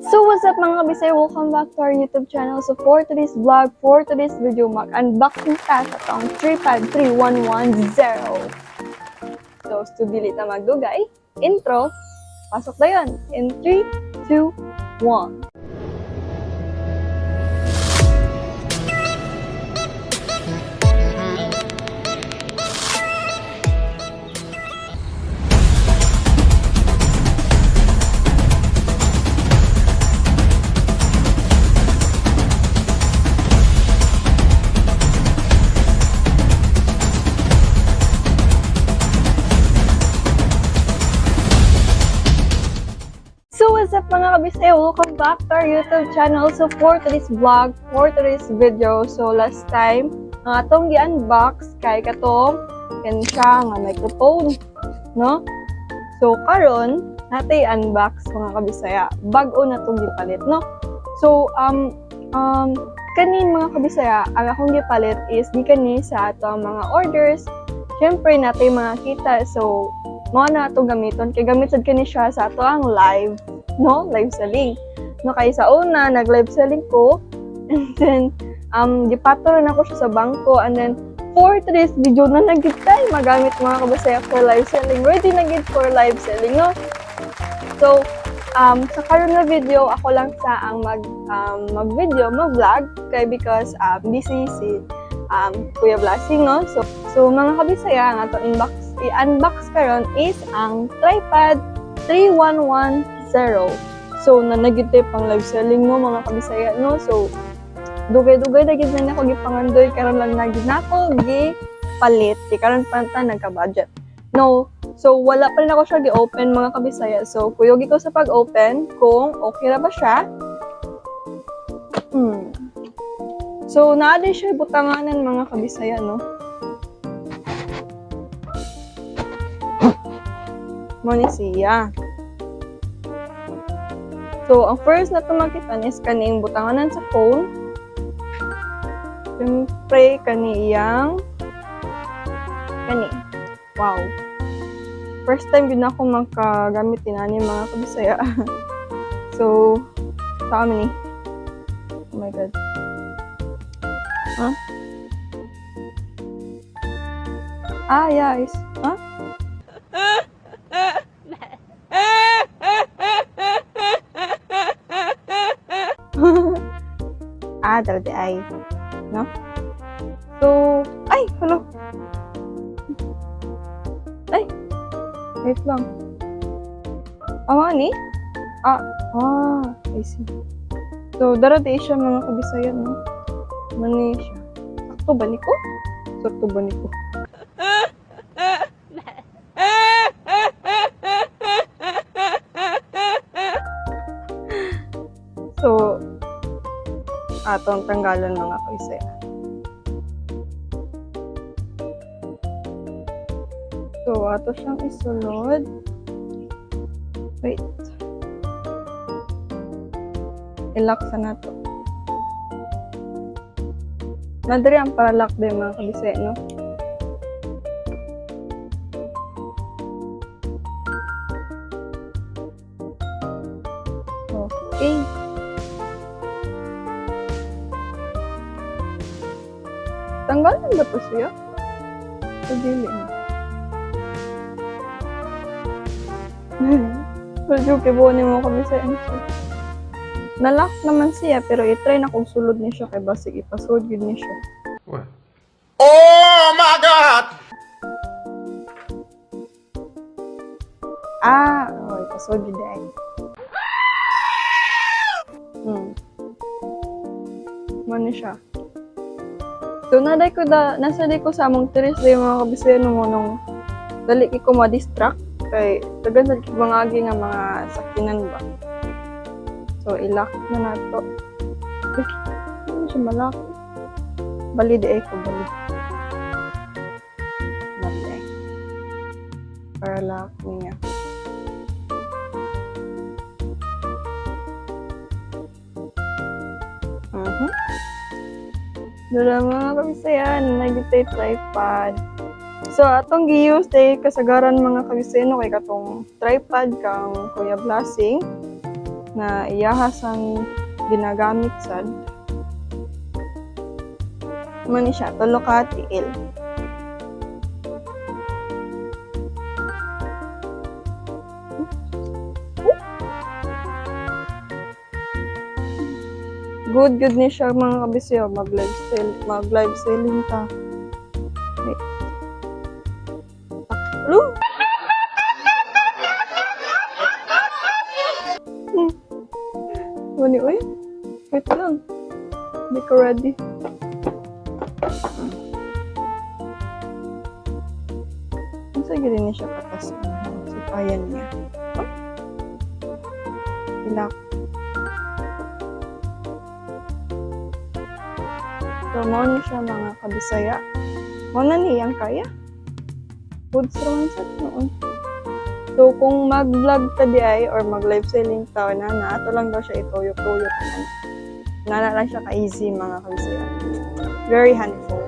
So what's up, mga kabisay? Welcome back to our YouTube channel. So for today's vlog, for today's video, mag-unboxing ta sa tong 353110. So, to dili ta magdugay, intro, pasok na yun. In 3, 2, 1. So what's up, mga kabisay? Welcome back to our YouTube channel. So for today's vlog, for today's video, so last time, ang atong gi-unbox kay katong siya nga microphone, no? So karon natay unbox, mga kabisaya. Bag-o na tong gipalit, no? So kanin, mga kabisaya, ang akong gipalit is gikan ni sa atong mga orders. Syempre natay mga kita. So mao na atong gamiton kay gamit sad kani siya sa ato ang live, no, live selling, no? Kay sa una nag live selling ko and then gipatro na ko siya sa bangko and then for today's video na na gid tay magamit, mga kabasaya, for live selling. Ready na gid for live selling, no? So sa karon nga video, ako lang sa ang mag video, mag vlog kay because busy si Kuya Blessing, no? So mga kabisaya, ang atong inbox i-unbox karon is ang tripod 3110. So nanagid tay pang live selling, no, mga kabisaya, no? So dugay-dugay na gid na nako gipangandoy, karon lang na gid nako gipalit kay karon pa ta nagka-budget. No, so wala pa rin ako siya gi-open, mga kabisaya. So kuyogi ko sa pag-open kung okay ra ba siya. So naa din siya butanganan, mga kabisaya, no? Mo ni siya. So, ang first na tumakitan is kaning butanganan sa phone. Siyempre, kani iyang kani. Wow. First time din ako makagamit tinani, mga kabisaya. So, sa amin ni. Oh my God. Huh? Ah, yeah. Is, huh? Ah, dala ay. No? So, ay, hello. Ay, wait lang. Ah, ni? Ah, I see. So, dara di siya, mga kabisaya, no? Mani siya. Sakto ba ni ko? Sakto ba ni ko? So, atong tanggalan, mga kabisaya. So, ato siyang isulod. Wait. I-lock sa nato. Nadiri ang para-lock din, mga kabisaya, no? Okay. Tanggalan ba to siya? Sa dili na. Medyo kibuan ni mo kami sa MC. Na-lock naman siya pero i-try na kung sulod ni siya kay basig ipasulod yun ni siya. What? Oh my God! Ah, oh, ipasulod yun dahil. Mano siya. So, naday ko da, nasa day ko sa among teres day, mga kabisaya, nung nung dali ko ma-distract kay tagan sa mga agi nga mga sakinan ba. So, i-lock na nato. Eh, hindi siya ma-lock. Bali di ay ko, bali. Bali ay. Para lock niya. Dala, mga kabisaya, nagitay tripod. So atong gi-use day kasagaran, mga kabisaya, no, kay katong tripod kang Kuya Blessing. Na iyaha sang ginagamit sad. Mao ni siya, tulo ka tiil. Good, good ni siya, mga kabisaya. Mag live selling ta. Wait. Alo? Ano, uy? Wait lang. Hindi ko ready. Ang sige din siya katas. Sa kayan niya. Oh. Ilak. So, mao ni siya, mga kabisaya. Mao na niyang kaya. Goods raman sa noon. So, kung mag-vlog ta di ay or mag-live selling ta na na, ato lang daw siya ituyok-tuyok na. Nana lang siya ka-easy, mga kabisaya. Very handful.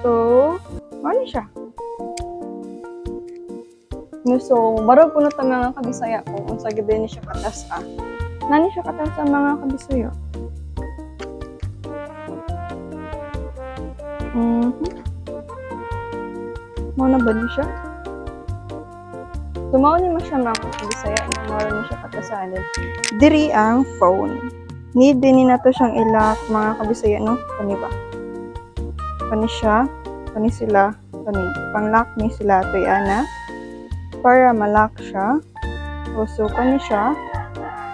So, mao ni siya. No, so, barog ko na ta, mga kabisaya, kung unsa gid ni siya katas ah. Nani siya katas sa mga kabisaya. Mao na ba ni siya? So, mao ni mo siya, mga kabisaya. No, mao ni siya katasan. Diri ang phone. Need din ni nato siyang i-lock, mga kabisaya, no? Kani ba? Kani siya. Kani sila. Kani. Pang-lock ni sila. Ito'y ana. Para ma-lock siya. So, kani siya.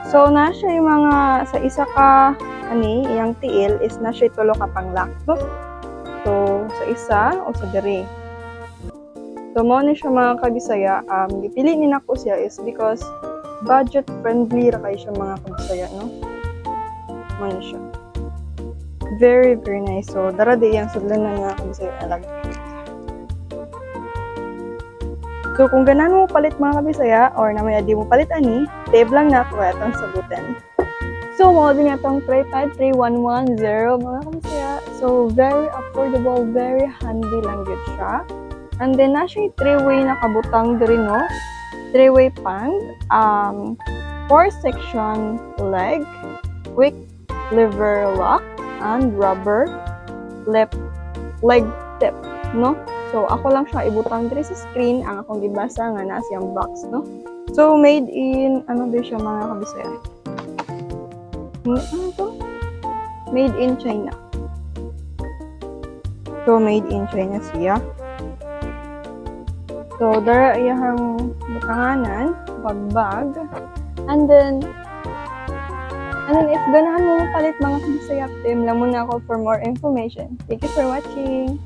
So, na siya yung mga sa isa ka ani, iyang tiil is na siya tulo ka pang-lock, no? So, sa isa o sa diri. So, mao ni siya, mga kabisaya. Gipili ni nako siya is because budget friendly ra kay siya, mga kabisaya, no? Mao ni siya. Very, very nice. So, dara di iyang sudlanan, mga kabisaya. Alag. So, kung ganahan mo palit, mga kabisaya, or na may adi mo palit ani, save lang na ako atong sagutin. So, mao din atong tripod 3110, mga kabisaya. So, very affordable, very handy lang gyud siya. And then, na siya three-way na kabutang diri, no? Three-way pan, four section leg, quick lever lock, and rubber lip leg tip, no? So, ako lang siya ibutang diri sa screen ang akong gibasa nga naa siyang box, no? So, made in, ano ba siya, mga kabisaya? Ano to? Made in China. So, made in China siya. So, dara iyahang butanganan, bagbag. And then if ganahan mo palit, mga kabisaya, PM lang muna ako for more information. Thank you for watching.